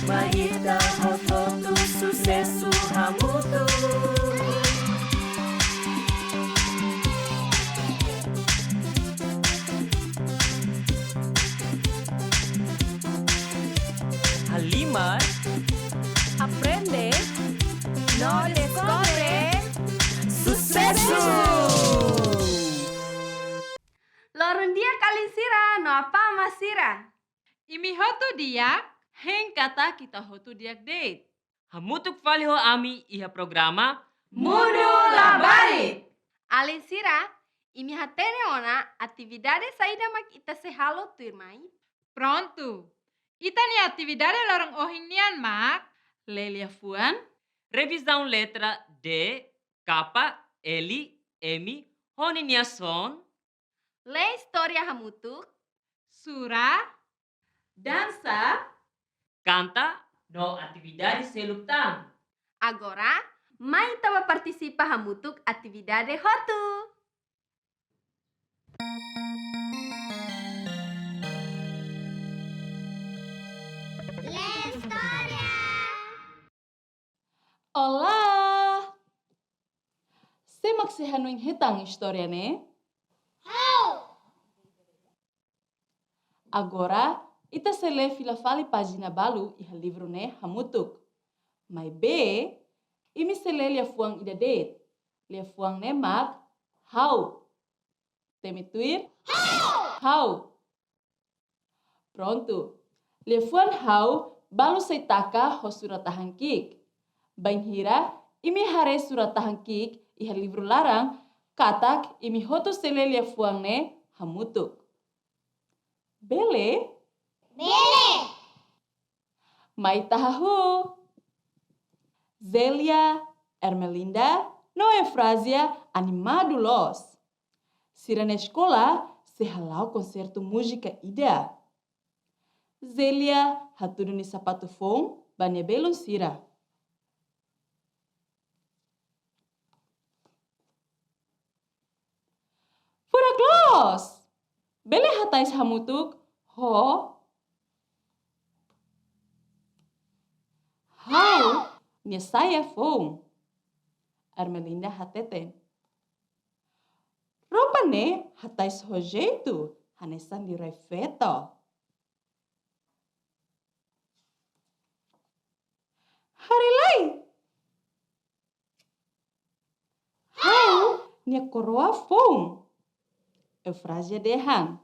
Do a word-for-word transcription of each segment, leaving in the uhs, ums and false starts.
Mai ita hotu-hotu susesu hamutuk. Halimar, aprende no deskobre susesu. Loron di'ak alin sira no apá-amá sira. Imi hotu di'ak? Hein katak ita hotu di'ak de'it. Hamutuk fali ho ami iha programa Mundu Labarik. Alin sira, imi hatene ona atividade saida mak ita sei halo tuirmai? Prontu. Ita-nia atividade loron ohin nian mak: lee liafuan, revizaun letra D, K, L, M ho ninia son, lee istória hamutuk, sura, dansa, kanta no atividade seluk tan. Agora, mai ita bá partisipa hamutuk atividade hotu. Lee istória. Olá! Sé mak sei hanoin hetan istória ne'e? Ha'u! Agora, ita sei lee fila fali pájina balu iha livru ne'e hamutuk. Maibé, imi sei lee liafuan ida de'it. Liafuan ne'e mak ha'u. Temi tuir? Ha'u! Ha'u! Prontu. Liafuan ha'u balu sei taka ho surat-tahan ki'ik. Bainhira imi haree surat-tahan ki'ik iha livru laran, katak imi hotu sei lee liafuan ne'e hamutuk. Bele? Bele! Mai ita hahú. Zélia, Ermelinda no Eufrazia animadu loos. Sira-nia eskola sei hala'o konsertu múzika ida. Zélia hatudu nia sapatu foun ba nia belun sira. Furak loos! Bele hatais hamutuk ho ha'u-nia saia foun. Ermelinda hateten. Roupa ne'e hatais ho jeitu, hanesan liurai feto. Haree lai! Ha'u-nia koroa foun, Eufrazia dehan.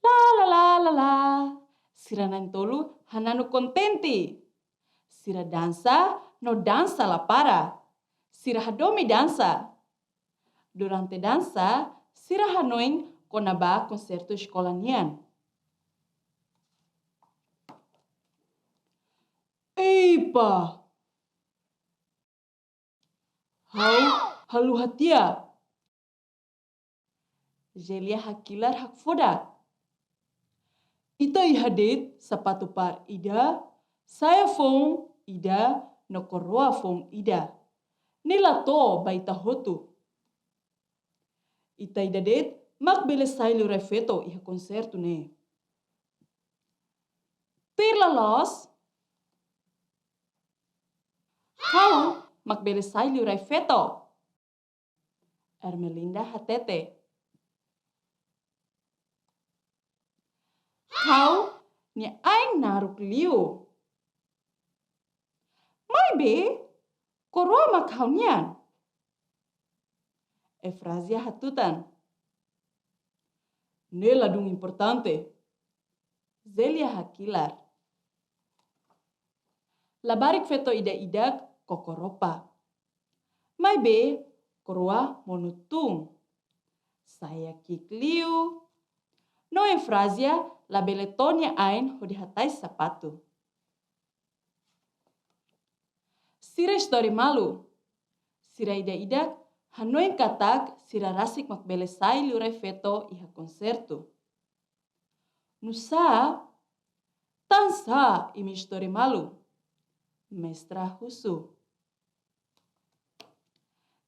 La, la, la, la, la. Sira na'in-tolu hananu kontente. Sira dansa no dansa la para. Sira hadomi dansa. Durante dansa, sira hanoin kona-ba konsertu eskola nian. Eipa! Ha'u haluha tiha. Zélia hakilar hakfodak. Ita iha de'it sapatu par ida, saia foun ida, no koroa foun ida. Ne'e la to'o ba ita hotu. Ita ida de'it mak bele sai liurai feto iha konsertu ne'e. Tuir la loos, ha'u mak bele sai liurai feto, Ermelinda hatete. Ha'u-nia ain naruk liu. Maibé, koroa mak ha'u-nian, Eufrazia hatutan. Ne'e ladún importante, Zélia hakilar. Labarik feto ida-idak koko roupa. Maibé, koroa monu tun. Saia ki'ik liu. No Eufrazia labele to'o nia ain hodi hatais sapatu. Sira istori malu. Sira ida-idak hanoin katak sira rasik mak bele sai liurai feto iha konsertu. Nusá, tansá imi istori malu? Mestra husu.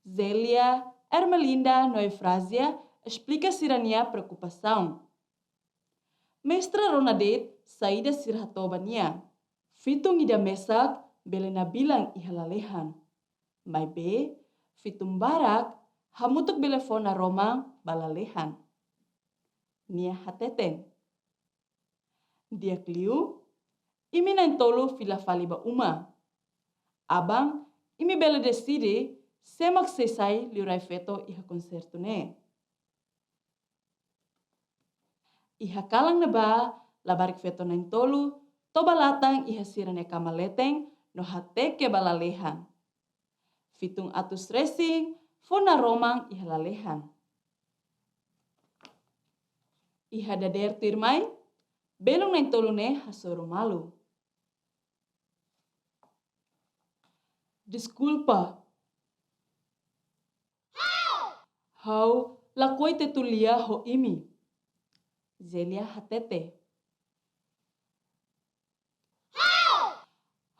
Zélia, Ermelinda no Eufrazia esplika sira-nia preokupasaun. Mestra rona de'it saida sira hato'o ba nia. Fitun ida mesak bele nabilan iha lalehan. Maibé, fitun barak hamutuk bele fó naroman ba lalehan. Nia hateten: Di'ak liu, imi na'in-tolu fila fali ba uma. Aban, imi bele deside sé mak sei sai liurai feto iha konsertu ne'e. Iha kalan ne'ebá, labarik feto na'in-tolu toba latan iha sira-nia kama leten no hateke ba lalehan. Fitun atus resin fó naroman iha lalehan. Iha dadeer tuirmai, belun na'in-tolu ne'e hasoru malu. Deskulpa. Ha'u lakohi Tetun lia ho imi. Zélia hatete.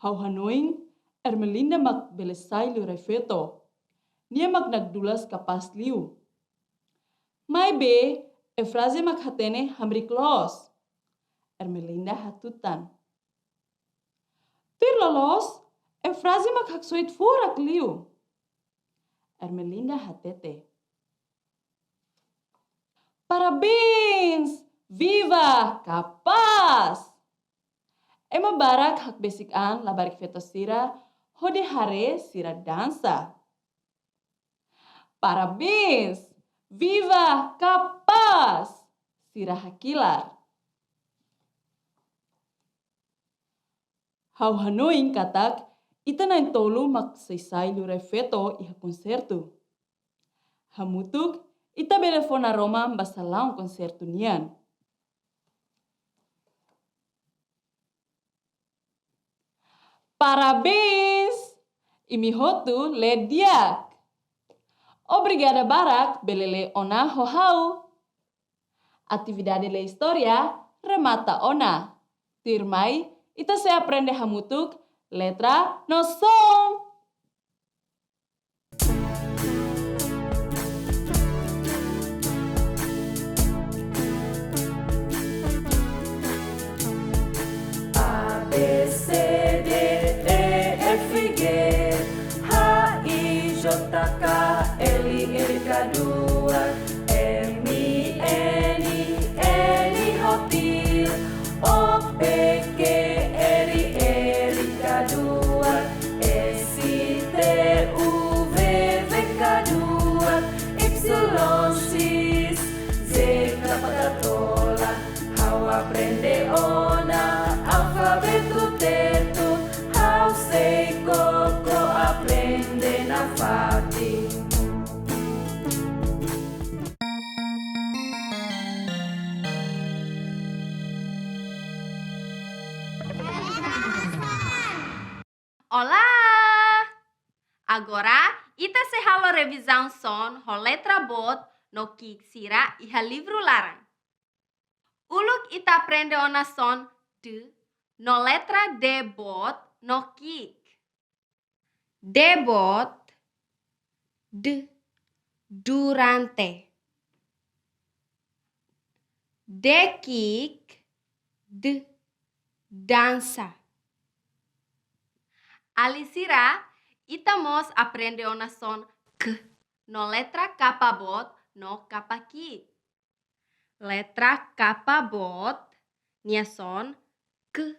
Ha'u hanoin Ermelinda mak bele sai liurai feto. Nia mak nakdulas kapás liu. Maibé, Eufrazia mak hatene hamriik loos. Ermelinda hatutan. Tuir loloos, Eufrazia mak haksoit furak liu. Ermelinda hatete. Parabéns! Viva! Kapás! Ema barak hakbesik an labarik feto sira hodi haree sira dansa. Parabéns! Viva! Kapás! Sira hakilar. Ha'u hanoin katak ita na'in-tolu mak sei sai liurai feto iha konsertu. Hamutuk, ita bele fó naroman ba salaun konsertu nian. Parabéns! Imi hotu lee di'ak. Obrigada barak bele lee ona ho ha'u. Atividade lee istória remata ona. Tuirmai, ita sei aprende hamutuk letra no son. A, B, C, D, E, F, G, H, I, J, K, L, M, N, N, hotil, O, P, Q, R, R, K, S, T, U, V, V, K, Y, X, Z, K, K, tola. Ha'u aprende ona alfabetu Tetun, ha'u sei koko aprende nafatin. Olá! Agora, ita sei halo revizaun son ho letra boot no ki'ik sira iha livru laran. Uluk ita aprende ona son D no letra D boot no ki'ik. D boot, D, durante. D ki'ik, D, dansa. Alin sira, ita mós aprende ona son K no letra K boot no K ki'ik. Letra K boot nia son K,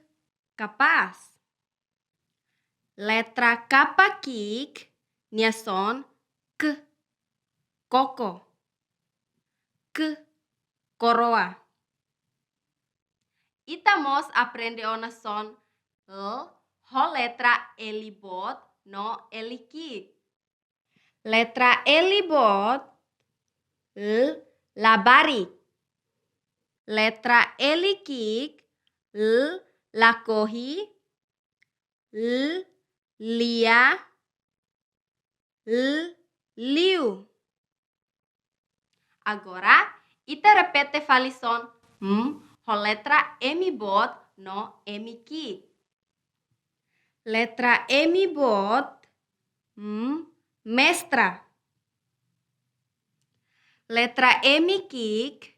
kapás. Letra K ki'ik nia son K, koko. K, koroa. Ita mós aprende ona son L ho letra L boot no L ki'ik. Letra L boot, L, labarik. Letra L ki'ik, L, lakohi. L, lia. L, liu. Agora, ita repete fali son M ho letra M boot no M ki'ik. Letra M boot, M, mestra. Letra M ki'ik,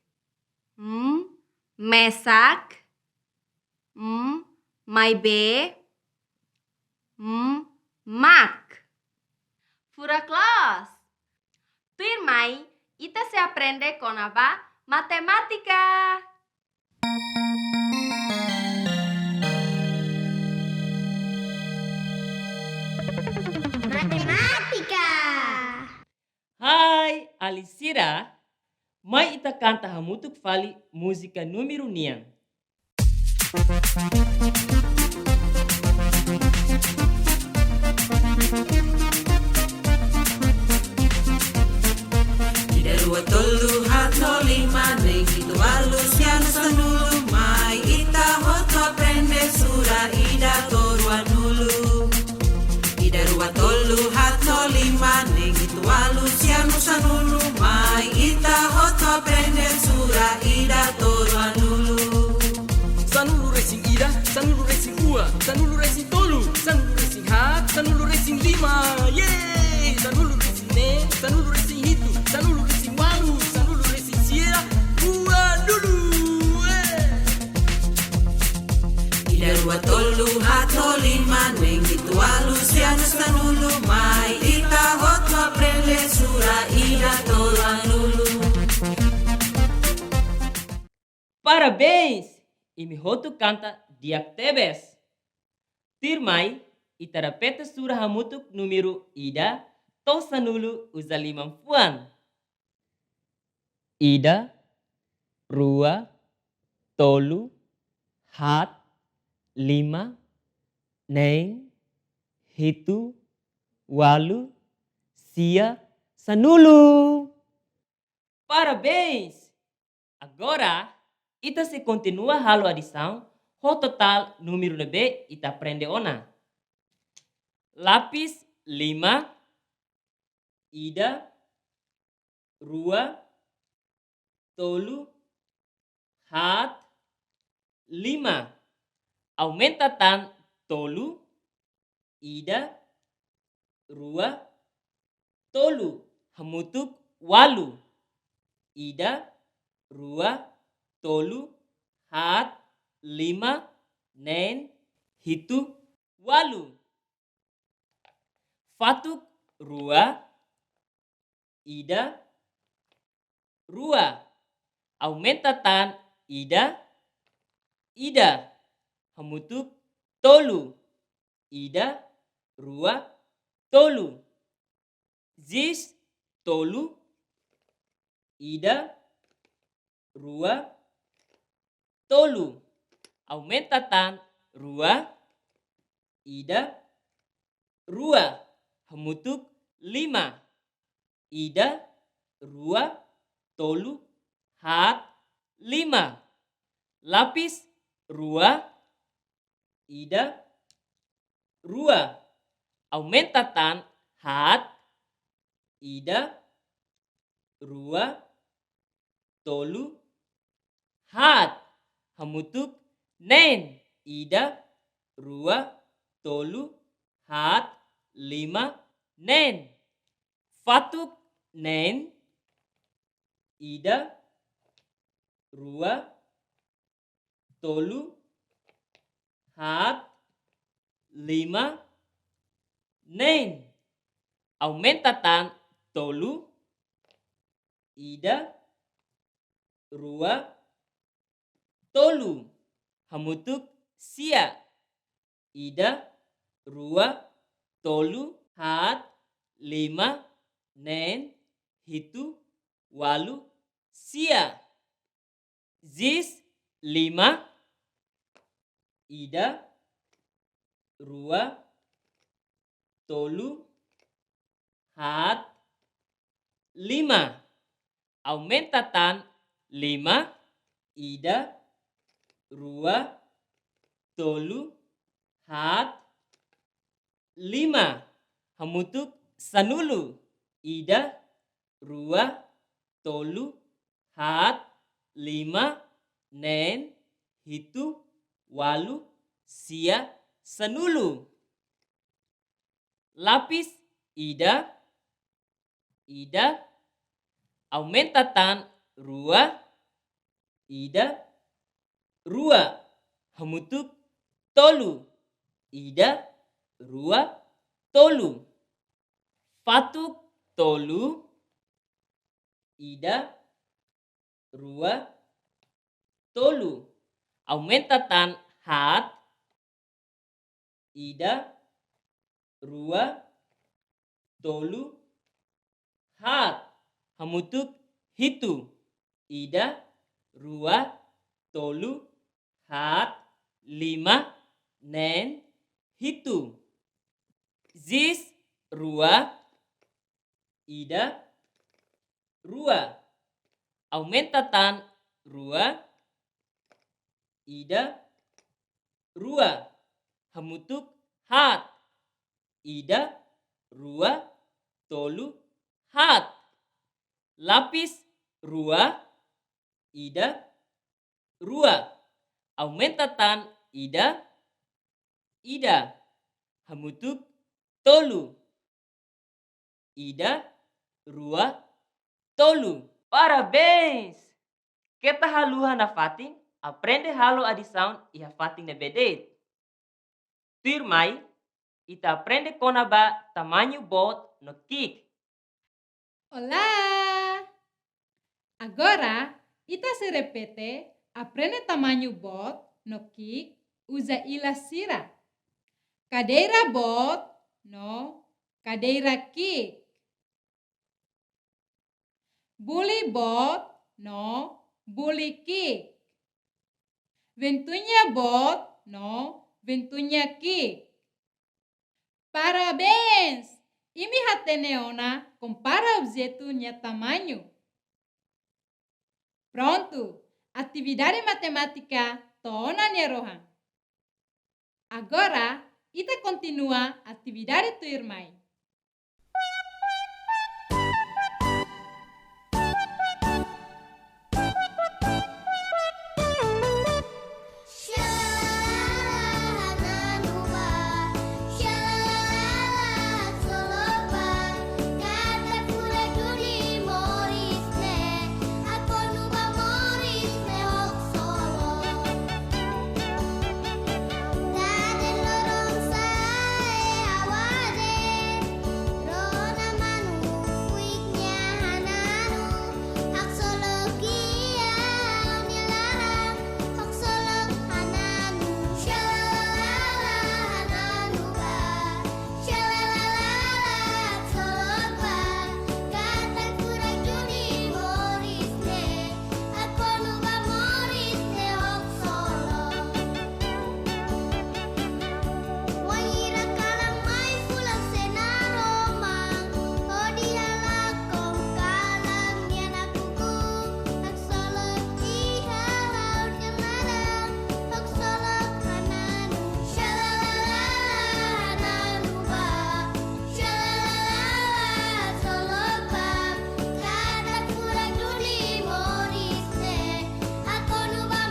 M, mesak, M, maibé, M, mak. Furak loos. Tuirmai, ita sei aprende kona-ba matemátika. Matemátika. Hai, alin sira, mai ita kanta hamutuk fali múzika númeru nian. Ida, rua, tolu, haat, lima, neen, hitu, ualu, sia, neen, sanulu, mai ita hotu aprende sura ida to'o ruanulu. Ida, rua, tolu, haat, lima, neen, hitu, ualu, sia, neen, sanulu, mai ita hotu aprende sura ida to'o ruanulu. Sanulu-resin-ida, sanulu-resin-rua, sanulu-resin-tolu, sanulu-resin-haat, sanulu-resin-lima. Yeay! Sanulu-resin-neen, sanulu-resin-hitu, sanulu-resin-ualu, sanulu-resin-sia, ruanulu. Eh! Ida, rua, tolu, haat, lima, neen, hitu, ualu, sia, neen, sanulu, mai ita hotu aprende sura ida to'o ruanulu. Parabéns! Imi hotu kanta di'ak tebes. Tuirmai, ita repete sura hamutuk númeru ida to'o sanulu uza liman-fuan. Ida, rua, tolu, haat, lima, neen, hitu, ualu, sia, sanulu. Parabéns! Agora, ita sei kontinua halo adisaun ho totál númeru ne'ebé ita aprende ona. Lapis lima, ida, rua, tolu, haat, lima. Aumenta tan tolu, ida, rua, tolu, hamutuk ualu. Ida, rua, tolu, haat, lima, neen, hitu, ualu. Fatuk rua, ida, rua. Aumenta tan ida, ida. Hamutuk tolu. Ida, rua, tolu. Zis tolu. Ida, rua, tolu. Aumenta tan rua. Ida, rua. Hamutuk lima. Ida, rua, tolu, haat, lima. Lapis rua. Ida, rua. Aumenta tan haat. Ida, rua, tolu, haat. Hamutuk neen. Ida, rua, tolu, haat, lima, neen. Fatuk neen. Ida, rua, tolu, haat, lima, neen. Aumenta tan tolu. Ida, rua, tolu. Hamutuk sia. Ida, rua, tolu, haat, lima, neen, hitu, ualu, sia. Zis lima. Ida, rua, tolu, haat, lima. Aumenta tan lima. Ida, rua, tolu, haat, lima. Hamutuk sanulu. Ida, rua, tolu, haat, lima, neen, hitu, ualu, sia, sanulu. Lapis ida, ida, Aumenta tan rua, ida, rua. Hamutuk tolu, ida, rua, tolu. Fatuk tolu, ida, rua, tolu. Aumenta tan haat, ida, rua, tolu, haat. Hamutuk hitu, ida, rua, tolu, haat, lima, neen, hitu. Zis rua, ida, rua. Aumenta tan rua, ida, rua. Hamutuk haat, ida, rua, tolu, haat. Lapis rua, ida, rua. Aumenta tan ida, ida. Hamutuk tolu, ida, rua, tolu. Parabéns! Keta haluha nafatin aprende halo adisaun iha fatin ne'ebé de'it. Tuirmai, ita aprende kona-ba tamañu boot no ki'ik. Olá! Agora, ita sei repete aprende tamañu boot no ki'ik uza ilas sira. Kadeira boot no kadeira ki'ik. Buli boot no buli ki'ik. Ventoinha boot no ventoinha ki'ik. Parabéns! Imi hatene ona kompara objetu nia tamañu. Prontu, atividade matemátika to'o ona nia rohan. Agora, ita kontinua atividade tuirmai. Wainhira kalan mai fulan sena roman, hodi halakon kalan nia nakukun, haksolok iha ha'u-nia laran, haksolok hananu, shalalala hananu ba. Hakonu ba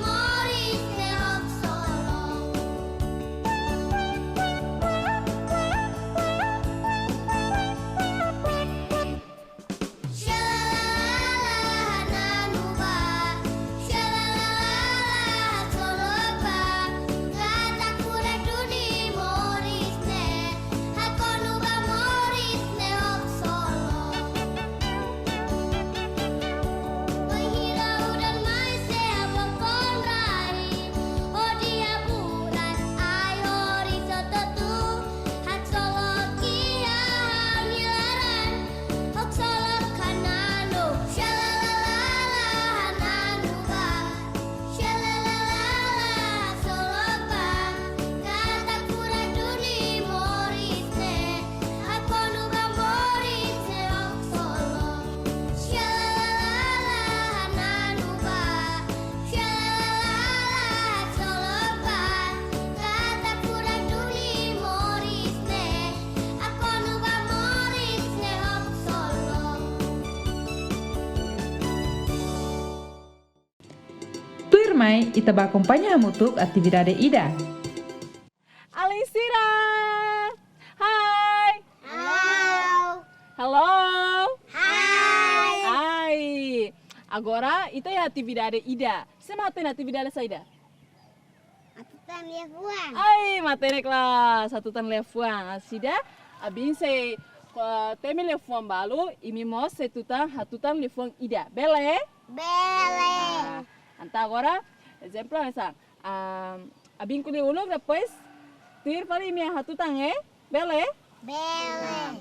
moris ne'e haksolok. Wainhira udan mai sei hakon rai, hodi haburas ai-horis hotu-hotu, haksolok iha ha'u-nia laran, haksolok hananu, shalalala hananu ba. Tuirmai, ita bá akompaña hamutuk atividade ida. Alin sira. Hai. Halo. Halo. Hai. Hai. Agora, ita iha atividade ida. Sé mak hatene atividade saida? Hatutan liafuan. Ai, matenek loos, hatutan liafuan. Saida, abin sei, eh, temi liafuan balu, imi mós sei tutan, hatutan liafuan ida. Bele? Bele. Ah, entaun agora, ezemplu, hanesan, ah, abin ko'alia uluk, depois tuir fali imi hatutan, eh? Bele? Bele.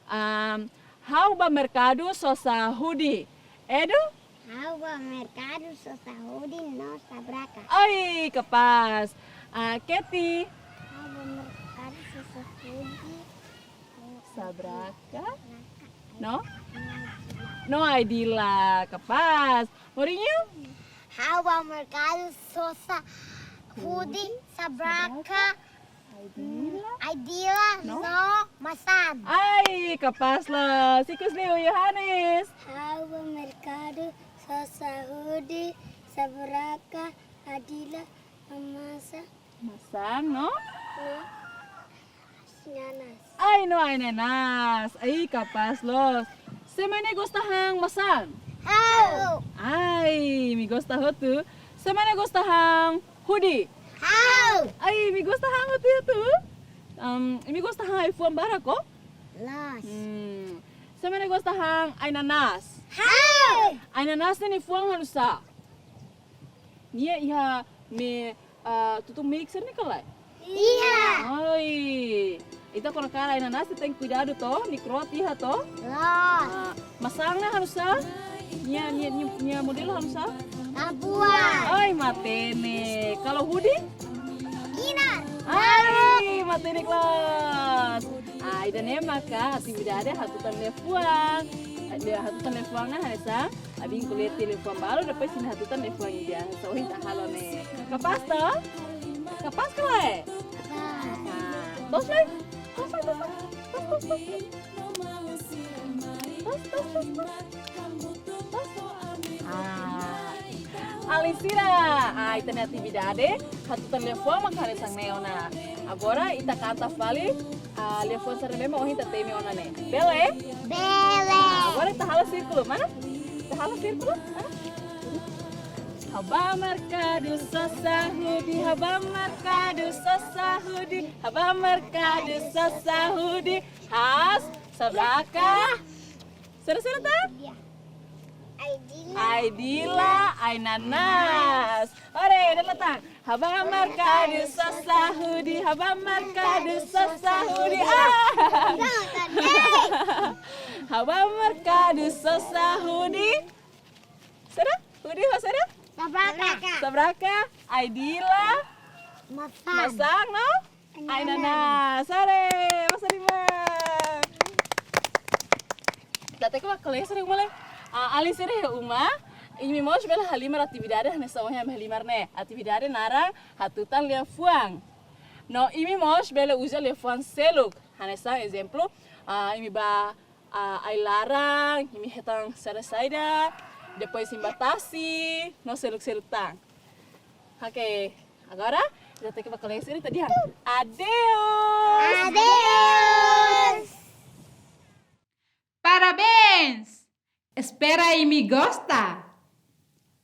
Ah, ha'u bá merkadu sosa hudi. Edu? Ha'u bá merkadu sosa hudi no sabraka. Ai, kapás. Ah, Keti? Ha'u bá merkadu sosa hudi. Sabraka? No? No, ai-dila, kapás. Mourinho? Ha'u bá merkadu sosa hudi, sabraka, ai-dila. Ai-dila, no? No masan. Ai, kapás loos. Ikus liu, Yohanes? Ha'u bá merkadu sosa hudi, sabraka, ai-dila, no masan. Masan, no? No. Ai-nanas. Ai, no, ai-nanas. Ai, kapás loos. Sé mak ne'e gosta han masan? Ha'u. Ai, imi gosta hotu. Sé mak ne'e gosta han hudi? Ha'u. Ai, imi gosta han hotu-hotu? Am, imi gosta han ai-fuan barak ka? Loos. Hmm. Sé mak ne'e gosta han ai-nanas? Ha'u. Ai-nanas ne'e nia fuan hanusá? Nia iha mehi, ah, tutu mixer ne'e ka lae? Iha. Ai. Ita kuandu kaer ai-nanas, ita tenke kuidadu to, nia kro'at iha to? Loos. Ah, masan ne'e hanusá? Nia, nia, nia, nia modelu hanusá? Tabuan. Ai, matenek. Kalau hudi? Inan. Ai, matenek loos. Ah, ida-ne'e maka atividade hatutan liafuan. Ida hatutan liafuan ne'e hanesan, abin ko'alia tiha liafuan balu, depois imi hatutan liafuan ida. Hanesan ohin ita halo ne'e. Kapás to? Kapás ka lae? Kapás. Ah, to'os lai. To'os lai, to'os lai. To'os, to'os, to'os. To'os, to'os, to'os, to'os. Ah. Alin sira, ah, ita-nia atividade hatutan liafuan mak hanesan ne'e ona. Agora ita kanta fali, ah, liafuan sira ne'ebé mak ohin ita temi ona ne'e. Bele? Bele. Ah, agora ita halo sírkulu, mana? Ita halo sírkulu, mana? Ha'u bá merkadu sosa hudi, ha'u bá merkadu sosa hudi, ha'u bá merkadu sosa hudi. Has, sabraka. Sira-sira tan? Ai-dila. Ai-dila, ai-nanas. Ore, dala tan. Ha'u bá merkadu sosa hudi, ha'u bá merkadu sosa hudi. Ah! Ha'u bá merkadu sosa hudi. Sira? Hudi ho sira? Sabraka. Sabraka, ai-dila. Masan. Masan, no? Ai-nanas. Ai-nanas. Ore, basa liman. Ita hateke ba kolega sira iha uma lai. Ah, alin sira iha uma, imi mós bele halimar atividade hanesan ohin ami halimar ne'e. Atividade naran hatutan liafuan. No imi mós bele uza liafuan seluk. Hanesan ezemplu, ah, imi bá, ah, ai-laran, imi hetan saida-saida, depois imi bá tasi, no seluk-seluk tan. Oke, agora ita hateke ba kolega sira ita dehan adeus. Adeus. Parabéns! Espera imi gosta.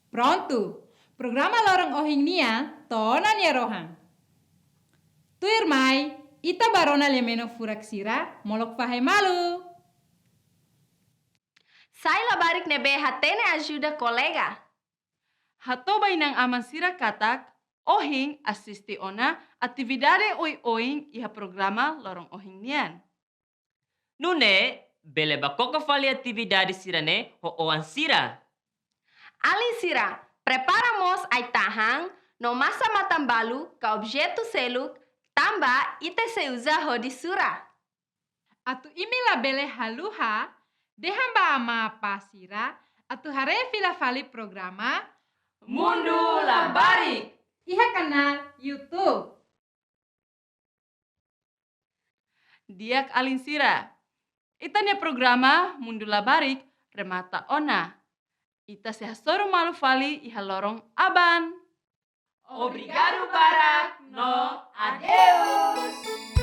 Prontu, programa loron ohin nian to'o ona nia rohan. Tuirmai, ita bá rona lia-menon furak sira molok fahe malu. Sai labarik ne'ebé hatene ajuda kolega. Hato'o ba inan-aman sira katak ohin asiste ona atividade oioin iha programa loron ohin nian. Nune'e, bele bá koko fali atividade sira-ne'e ho oan sira. Alin sira, prepara mós ai-tahan no masa-matan balu ka objetu seluk tanba ita sei uza hodi sura. Atu imi labele haluha, dehan ba amá apá sira atu haree fila fali programa Mundu Labarik iha kanál YouTube. Di'ak alin sira, ita-nia programa Mundu Labarik remata ona. Ita sei hasoru malu fali iha loron aban. Obrigadu barak no adeus.